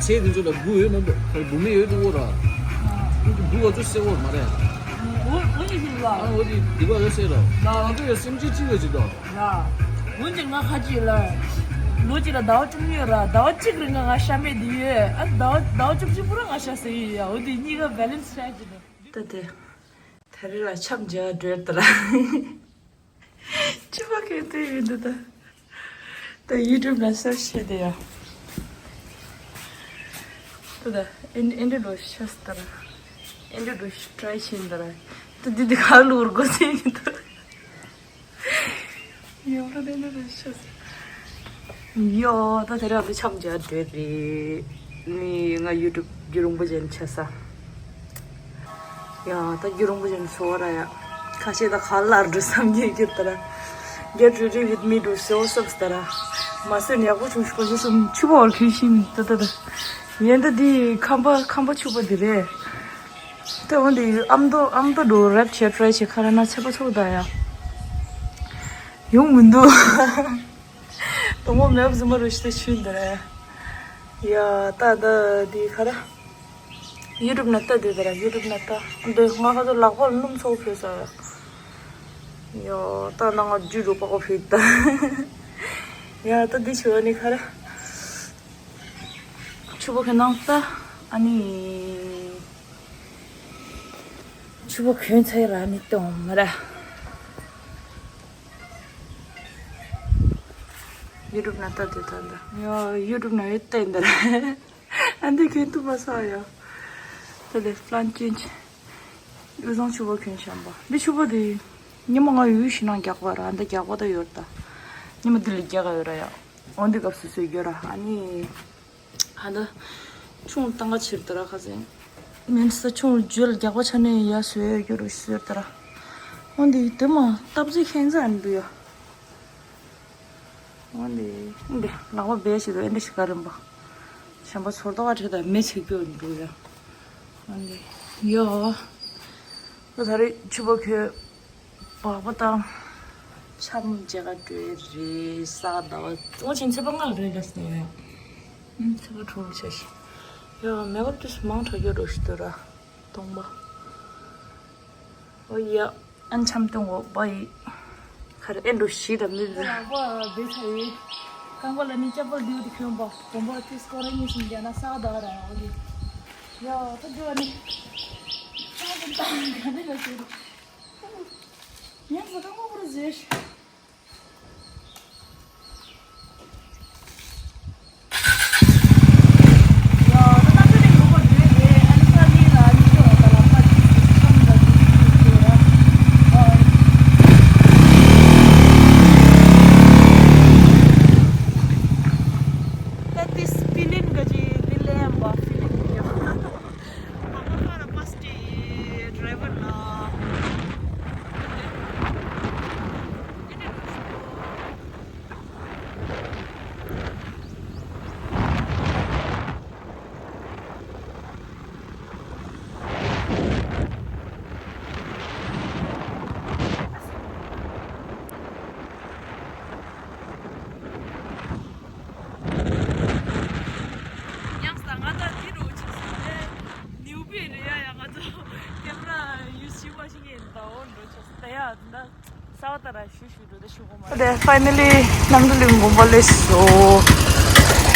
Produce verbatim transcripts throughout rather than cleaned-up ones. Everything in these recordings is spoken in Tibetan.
ཚེ་འདི་ཚོ་ལ་སྒུག་ཡོད་ན་འདུག་ཁ་སྒུག་མེད་ཡོད་འདུག་འོ་ར། སྒུག་བ་ཚོ་སེ་འོ་མ་རེད། འོ་འོ་ནི་ཞིག་ལ། ཨ་འོ་དེ་སྡིག་པ་ཡོད་སེ་ར། ང་ཚོ་ཡོད་སེམས་ཅན་གཅིག་ཡོད་ཅིག་དང་། ཡ། འོན་ཀྱང་ང་ཁ་ཅིག་ལ། ལོ་གཅིག་ལ་ཟླ་བ་བཅུ་གཉིས་ཡོད་ར། ཟླ་བ་གཅིག་རིང་ང་ཤ་མེད་དེ་ཡོད། ཨ་ཟླ་བ་ཟླ་བ་བཅུ་གཅིག་པུ་ར་ང་ཤ་ཟ་ཡི་ཡ། འོ་དེ་གཉིས་ཀ་བེ་ལེན་སི་བྱས་ཅིག་དང་། ད་དེ། ད་རེས་ལ་འཆམ་མཇལ་འགྲོ་ཡ་ད་ར། ཕྱུ་པ་གས་དེ་ཡིན་འདུག་ད། ད་ཡུ་ཊུབ་ལ་སར་ཆི་བྱས་ཏེ་ཡ། ད་ད་ཨེན་ཨེན་འདྲ་འགྲོ་ཤ་སྟ་ར། ཨེན་འདྲ་འགྲོ་ཤ་ཊི་རའི་བྱས་ད་ར། ད་འདི་འདི་ག་ལུར་དགོས་ཟེར་གྱི་འདུག་ཡོ་ད་དེ་འདྲ་འགྲོ་ཤ་སྟ། ཡོ་ད་དེ་རིང་འཆམ་མཇལ་འགྲོ་རེད། ནི་ང་ཡུ་ཊུབ་རྒྱུན་རིང་པོ་ཅན་ཆགས་ས། ཡ། ད་རྒྱུན་རིང་པོ་ཅན་ཟེར་བ་ར་ཡ། ཁ་ཤས་ད་ག་ལ་འགྲོ་བསམ་གྱི་ཡོད་ད་ར། Get ready with me འགྲོ་ཟེར་བ་སོབ་ད་ར། མ་ཟད་ནས་ཡག་པོ་བྱུང་ཤག་ཟེར་སོང་། ཕྱུ་པ་བར་ཁྱོད་ཤིང་ད་ད་ད། ཡན་ད་འདི་ཁམས་པ་ཁམས་པ་ཕྱུ་པ་འདི་རེད། ད་འོན་ཏེ་ཨ་མདོ་ཨ་མདོ་འགྲོ་རེབ་བྱས་ཊི་རའི་བྱས་ཁ་ར་ན་ཚད་པ་ཚུགས་ད་ཡ། ཡོང་མི་འདུག་དང་པོ་མེབ་ཟིན་པ་རུ་ཤི་ད་ཆུན་ད་ར། ཡ་ད་ད་འདི་ཁ་ར། ཡུ་ཊུབ་ན་ལྟ་དེ་ལྟར་ཡུ་ཊུབ་ན་ལྟ། འདི་ང་ཁ་ཚོ་ལག་པར་སྣུམ་ཚོགས་ཕོད་ས་ཡ། ཡོ་ད་ནང་ང་རྒྱུ་རུ་པགས་པ་ཕིག་ད། ཡ་ད་འདི་ཆུ་བ་ནི་ཁ་ར། ཕྱུ་པ་གོན་ནང་ལྟ། ཨ་ནི། ཕྱུ་པ་གོན་ཚེ་ར་ནི་གཏོང་མ་ར། ཡུ་ཊུབ་ན་ལྟ་དེ་ད་ད། ཡོ་ཡུ་ཊུབ་ན་ཡོད་ལྟ་ཡིན་ད་ར། ཨ་འདི་གོན་ཐུབ་པ་ས་ཡ། ད་ལེ་ཕ་ལན་ཅེན་ཇི། དབུས་གཙང་ཕྱུ་པ་གྱོན་བཞིན་པ། འདི་ཕྱུ་པ་དེ། ཉི་མ་ང་ཡུལ་ཞིག་ནང་རྒྱག་པ་ར། འདི་རྒྱག་པ་ད་ཡོད་ད། ཉི་མ་འདི་ལ་རྒྱག་ག་ཡོད་ར་ཡ། འོ་འདི་སྐབས་སུ་སོས་རྒྱུ་ར། ཨ་ནི། ཨ་ད། ཆུང་བཏང་ག་ཕྱིར་ད་ར་ཁ་སེང་། མིན་ས་ཆུང་རྒྱུ་ལ་རྒྱག་པ་ཆ་ནས་ཡ་སོས་རྒྱུ་རུ་སོས་ད་ར། འོ་འདི་དེ་མ་སྟབས་ཚིག་ཁྱད་མཚར་འདུག་ཡ། འོན་ཏེ། འདི་ལག་པ་སྦས་བྱེད་དུ་ཨེ་འདྲ་ཞིག་ག་རིམ་པ། གཞན་པ་ཚོར་ཏོག་ཁྲེ་དང་མེ་ཚིག་པོ་འདུག་ཡ། འོན་ཏེ། ཡོ། ད་ད་རེས་ཕྱུ་པ་གོན། པགས་པ་དང་། འཆམ་མཇལ་ག་འགྲོ་ཡི་རེད་ས་ཟླ་བ། ཨོ་ཆེན་ཚེས་པ་ལྔ་ལ་རེད་ལ་སོང་ཡ། ཨུམ་ཚེས་པ་དྲུག་ལ་ཆ་ཤི། ཡོ་མེ་ཀབ་ཏུས་མང་དྲགས་རྒྱུ་འགྲོ་ཤི་འདུག་ར། སྟོང་པ། ཨོ་ཡ། ཨན་འཆམ་སྟོན་འོ་བ་ཡི། ཁར་ཨེ་འགྲོ་ཤི་དང་མི་འདུག་ལག་པ་བེ་ཚ་ཡི། རྐང་པ་ལ་ནི་ཅ་པལ་འདིའུ་དེ་གྱོན་པ། གོམ་པ་ཏི་སྐོར་ར་གཉིས་སུམ་རྒྱ་ན་ས་ག་ད་ག་ར་ཡོང་གི། ཡ་ད་འགྲོ་ནི། ས་ག་ད་ག་ནི་ལ་ཤི། ཉམས་སུ་རྐང་པ་པུ་རུ་བཟོས་ཤི། ཡང་ས་ང་ད་འདི་རུ་ཆགས་སོང་ནས་ནིའུ་པེ་རེད་ཡ། ཡ་ང་ཚོ་ཀེམ་ར་ཡུ་སི་བྱེད་པ་ཞིག་ཡིན་ད། འོ་འགྲོ་ཆགས་སོང་ད་ཡ། ད་ས་བ་ད་ར་ཞུ་ཞུ་འགྲོ་ད་ཞུ་གོ་མ་རེད། ད་ཕའི་ནལ་ལི་རྣམ་གྲོལ་གླིང་དགོན་པ་སླེབས་སོང་།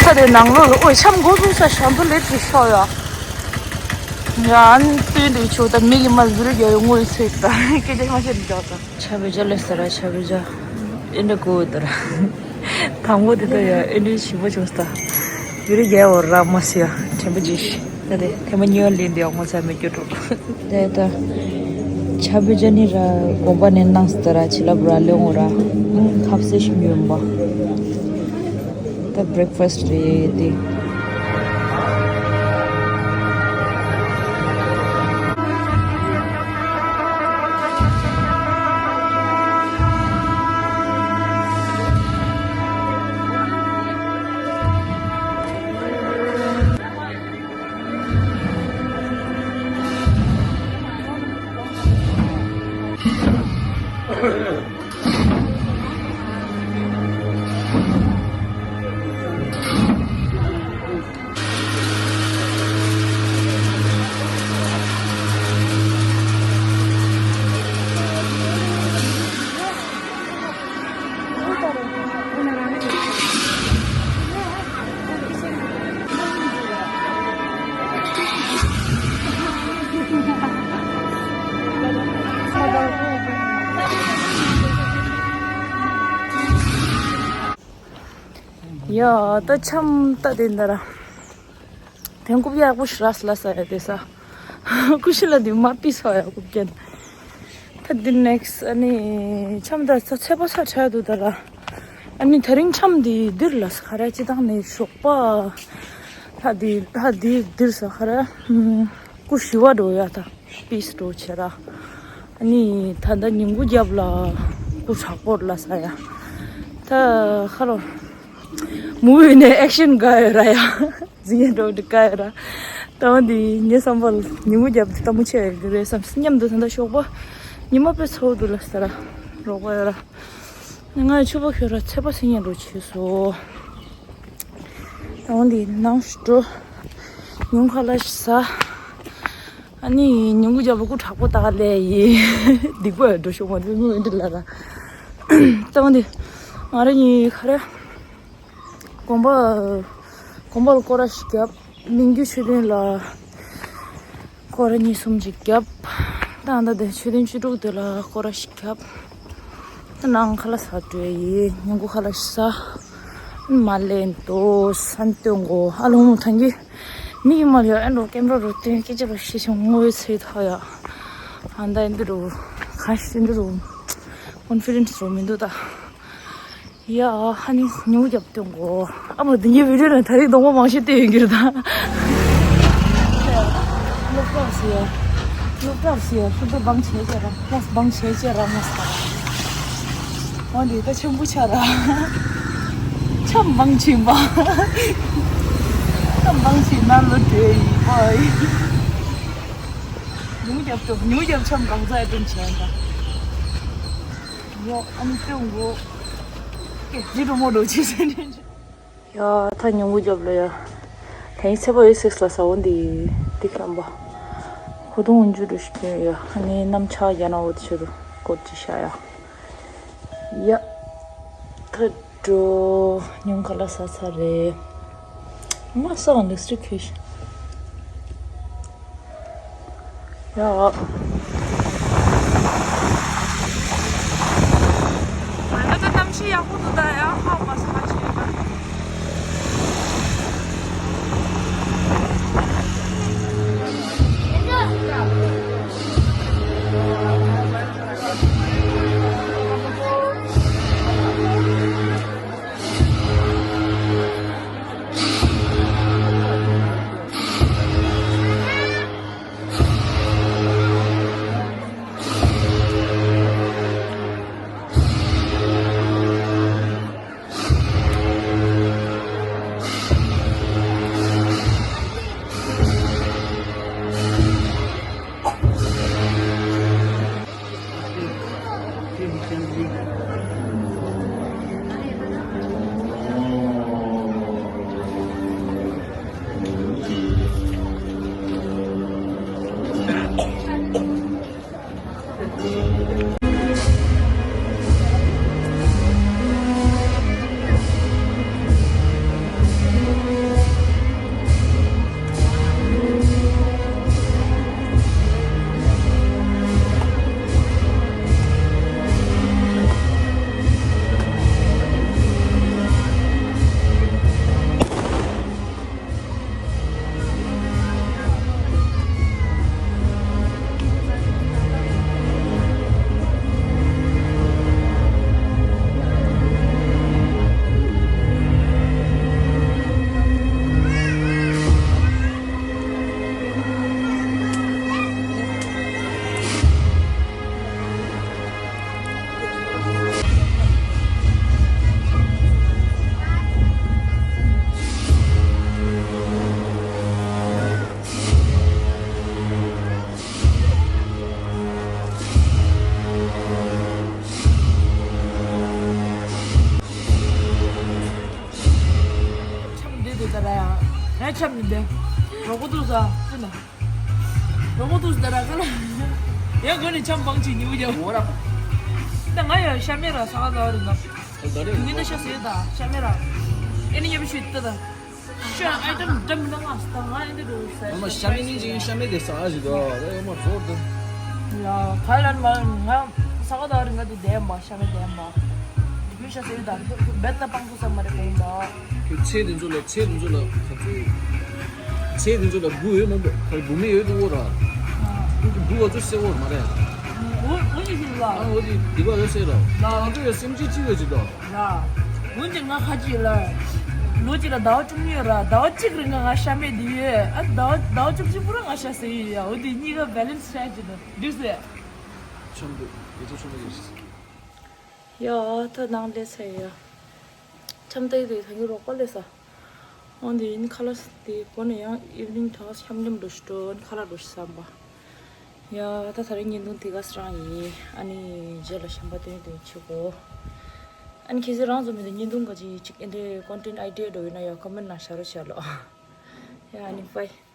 ད་དེ་ནང་ལོགས་ལ་ཨོ་འཆམ་འགོ་བཙུགས་ས་ཞང་དུ་ལེབ་ཀྱི་ཤོག་ཡ། ཡ་ཨན་སྟོན་དུ་ཆོག་ད་མི་གི་མ་ཟུར་རྒྱ་ཡོད་ངོ་ཚོད་ད་སྐད་ཆ་མ་བཤད་འདྲ་ད། ཆ་བེ་ཇ་ལེ་ས་ར་ཆ་བེ་ཇ། ཨེ་འདྲ་གོ་ད་ར། དང་པོ་དེ་ད་ཡ་ཨེ་འདྲ་ཞིམ་པོ་བྱུང་ས་ད། ཡུ་རི་རྒྱལ་བོ་ར་མ་སི་ཡ་དྲན་པོ་ཇི་ཤི། ད་དེ་ཐེ་མ་ཉོ་ལིན་དེ་ཡོང་མ་ཚ་མེ་ཀྱོ་ཏོ། དེ་ད། ཆ་བེ་ཇ་ནི་ར་དགོན་པ་ནས་གནང་ས་ད་ར་ཆི་ལབ་ར་ལེ་འོ་ར། ཁབ་སེ་ཤིམ་ཡོན་པ། ད་བྷི་རེག་ཕ་སི་རེད་དེ། ཡ་ད་ཆམ་ད་དེ་འདྲ་ར། དེང་རྐུབ་ཡག་པོ་ཞིག་རག་སོང་ལ་ས་ཡ་དེ་ས། ཀུ་ཤུ་ལ་དེ་མ་པི་སོ་ཡ་རྐུབ་ཀྱན། ད་དེ་ནེགས་ཨ་ནི་ཆམ་ད་ཚ་ཚད་པ་ས་ཆ་འདུག་ད་ར། ཨ་ནི་དེ་རིང་ཆམ་དེ་དིར་ལ་ས་ཁ་ར་ཅི་དང་ནས་ཞོགས་པ། ད་དེ་ད་དེ་དིར་ས་ཁ་ར། ཀུ་ཤུ་བ་འགྲོ་ཡ་ད། པིས་འགྲོ་བྱེད་ར། ཨ་ནི་ད་ལྟ་ཉིན་གུང་རྒྱབ་ལ་སྐུ་དྲག་པོ་ལ་ས་ཡ། ད་ཁ་ལོ། མུ་བི་ནས་ཨེག་ཤན་དགའ་ཡོད་ར་ཡ། འཛིན་ཡ་འགྲོ་འདི་དགའ་ཡོད་ར། ད་འོན་ཏེ་ངའི་བསམ་པར་ཉིན་གུང་རྒྱབ་དེ་ལྟ་མོ་ཆེ་ཡོད་ཀྱི་རེད་བསམ་སྙམ་དུ་ད་ལྟ་ཞོགས་པ། ཉི་མ་དཔེ་ཚ་བོ་འདུག་ལ་ས་ར། རོགས་པ་ཡོད་ར། ང་ཡི་ཕྱུ་པ་ཁྱོད་ར་ཚད་པ་སེང་ཡ་འགྲོ་བྱེད་སོ། ད་འོན་ཏེ་ནང་ཞུ་འགྲོ། ཉུང་ཁ་ལ་ཞིག་ཟ། ཨ་ནི་ཉུང་གུ་རྒྱབ་ལ་སྐུ་དྲག་པོ་ཏག་ལས་ཡིན། སྡིག་པ་ཡོད་འགྲོ་ཤོག་མ་འདུག་མི་འདི་ལ་ར། ད་འོན་ཏེ་ང་ར་གཉིས་ཁ་ར། དགོན་པ། དགོན་པ་ལ་སྐོར་ར་ཞིག་བརྒྱབ། མི་འགྱུར་ཆོས་སྡིངས་ལ། སྐོར་ར་གཉིས་གསུམ་ཅིག་བརྒྱབ། ད་ད་ལྟ་ཆོས་སྡིངས་བཅུ་དྲུག་དེ་ལ་སྐོར་ར་ཞིག་བརྒྱབ། ད་ནང་ཁ་ལག་ཟ་འགྲོ་ཡི། ཉིན་གུང་ཁ་ལག་ཟ། མ་ལེན་ཏོ་སན་སྟོན་གོ་ཨ་ལོང་ཐང་གི། མི་ཡི་མ་ལ་ཡ་ཨེ་འགྲོ་ཀེམ་ར་རུ་སྟོན་སྐད་ཆ་རུ་ཤེས་ཤིང་ངོ་བོའི་ཚེ་ཐ་ཡ། ཨ་ད་ཨེ་འདི་རུ། གང་ཞིག་འདི་རུ། ཀོན་ཕི་ཌེན་སི་རུ་མི་འདུག་ད། ཡ་ཧ་ནི་ཉུང་རྒྱབ་སྟོན་གོ་ཨ་མ་དེ་ངའི་བི་ཌིའོ་ནང་ད་རེས་གདོང་པ་མང་ཤོས་བལྟས་ཡོང་གི་རེད་ད། སློབ་གྲྭར་སི་ཡ། སློབ་གྲྭར་སི་ཡ་ཤུ་ཏུ་བང་ཆེ་ཆེ་ར་ལྷག་བང་ཆེ་ཆེ་ར་མ་ས། འོན་ཏེ་ད་ཆེན་པོ་ཆ་ར། ཆམ་བང་ཆེན་པ། ཆམ་བང་ཆེན་ན་ལོ་དྲེ་ཡི་པ་ཡི། ཉུང་རྒྱབ་སྟོན་ཉུང་རྒྱབ་ཆམ་གང་ཚ་ཡ་སྟོན་བྱས་ད། ཡོ་ཨ་ནི་སྟོན་གོ་ཨེ་ཇི་འགྲོ་མོ་འགྲོ་ཆེ་ཆེ་འདྲེན་ཆེ། ཡ་ད་ཉུང་གུ་རྒྱབ་ལ་ཡ། ལྷན་ཚེ་པ་ཡོད་སེགས་ལ་ས་འོ་འདི་ཏིག་ལམ་པ། ཧུ་དུང་འུན་ཇུ་འགྲོ་ཞིག་ཡོད་ཡ་ཨ་ནི་གནམ་ཆག་རྒྱ་ན་འོ་ཆེ་རུ་ཀོད་ཅི་ཤ་ཡ། ཡ། ད་འགྲོ་ཉུང་ག་ལ་ས་ཚ་རེད། མ་སོང་ལིབ་སི་ཊིག་ཁྱོད་ཤི། ཡ། ང་ད་གནམ་གཤིས་ཡག་པོ་འདུག་ད་ཡ་ཧ་མ་སོང་ཆེ་ཡ། ཆམ་འདི་འདི་ད་ར་ཡང་། ཡང་ཆམ་འདི་འདི། རོགས་པ་འདུག་ས་ཙི་ན། རོགས་པ་འདུག་ས་ད་ར་ག་ལ། ཡང་གོ་ནས་ཆམ་བང་ཆི་ཉིའུ་རྒྱབ། འོ་ར། ད་ང་ཡང་ཤ་མེད་ར་ས་ག་ཟ་བ་རེད་ང་། ད་རེད། དུས་ངན་ད་ཤ་ཟོས་ད་ཤ་མེད་ར། ཨེ་ནི་ཉེ་བི་ཤུ་ད་ད། ཤ་ཨའི་ཊམ་འདྲ་མི་འདྲ་ང་ད་ང་ཨེ་འདི་འགྲོ་ས། ཨ་མ་ཤ་མེད་ནི་ཅིག་ཤ་མེད་དེ་ས་ཨ་ཞིག་དོ། ད་ཡོད་མ་ཚོར་ད། ཡ་ག་ལ་མ་ང་ས་ག་ཟ་བ་རེད་ང་དེ་བསྡད་མ་ཤ་མེད་བསྡད་མ། ཤ་ཟེར་ད་བེད་ད་པང་ཚོ་ས་མ་རེད་པས་ད། ཁྱོད་ཚེ་དེ་ཚོ་ལ་ཚེ་དེ་ཚོ་ལ་ཁ་ཚོ། ཚེ་དེ་ཚོ་ལ་སྦུ་ཡོད་མ་འདུག་ཁ་སྦུ་མེད་ཡོད་འདུག་འོ་ར། འོ་དེ་སྦུ་བ་ཚོ་སེ་འོ་མ་རེད། འོ་འོ་ཡི་ཞིག་ལ། ཨ་འོ་དེ་སྡིག་པ་ཡོད་སེ་ར། ང་ཚོ་ཡོད་སེམས་ཅན་གཅིག་ཡོད་ཅིག་ད། ར། འོན་ཀྱང་ང་ཁ་ཅིག་ལ། ལོ་གཅིག་ལ་ཟླ་བ་བཅུ་གཉིས་ཡོད་ར་ཟླ་བ་གཅིག་རིང་ང་ང་ཤ་མེད་དེ་ཡོད་ཨ་ཟླ་བ་ཟླ་བ་བཅུ་གཅིག་པུ་ར་ང་ཤ་ཟེར་ཡོད་ཡ་འོ་དེ་གཉིས་ཀ་བེ་ལན་སི་ཆགས་ཀྱི་འདུག་འདུག་ཟེར། ཆམ་འདུག་ཡེ་ཚོ་ཆམ་འདུག་ཡེ། ཡ་ད་ནང་ལས་ས་ཡ། འཆམ་ཏེ་དེ་ཐང་གི་རོགས་པ་ལས་ས། འོན་ཏེ་ཡིན་ཁ་ལག་དེ་གོ་ནས་ཡང་evening time འཆམ་འཆམ་འགྲོ་ཤི་འགྲོ་ཁ་ལག་འགྲོ་ཤི་བསམ་པ། ཡ་ད་ད་རེས་བརྙན་ཐུང་དེ་ག་སི་རང་ཡིན། ཨ་ནི་རྗེས་ལ་གཞན་པ་སྟོན་སྟོན་བྱེད་གོ། ཨ་ནི་ཁྱེད་ཚོས་རང་ཚོ་མི་འདི་བརྙན་ཐུང་ག་ཅིག་ཅིག་ཨེ་འདྲའི་content idea འགྲོ་ཡོད་ན་ཡ་comment ནང་བཞག་རོགས་བྱ་ལོ། ཡ་ཨ་ནི་bye།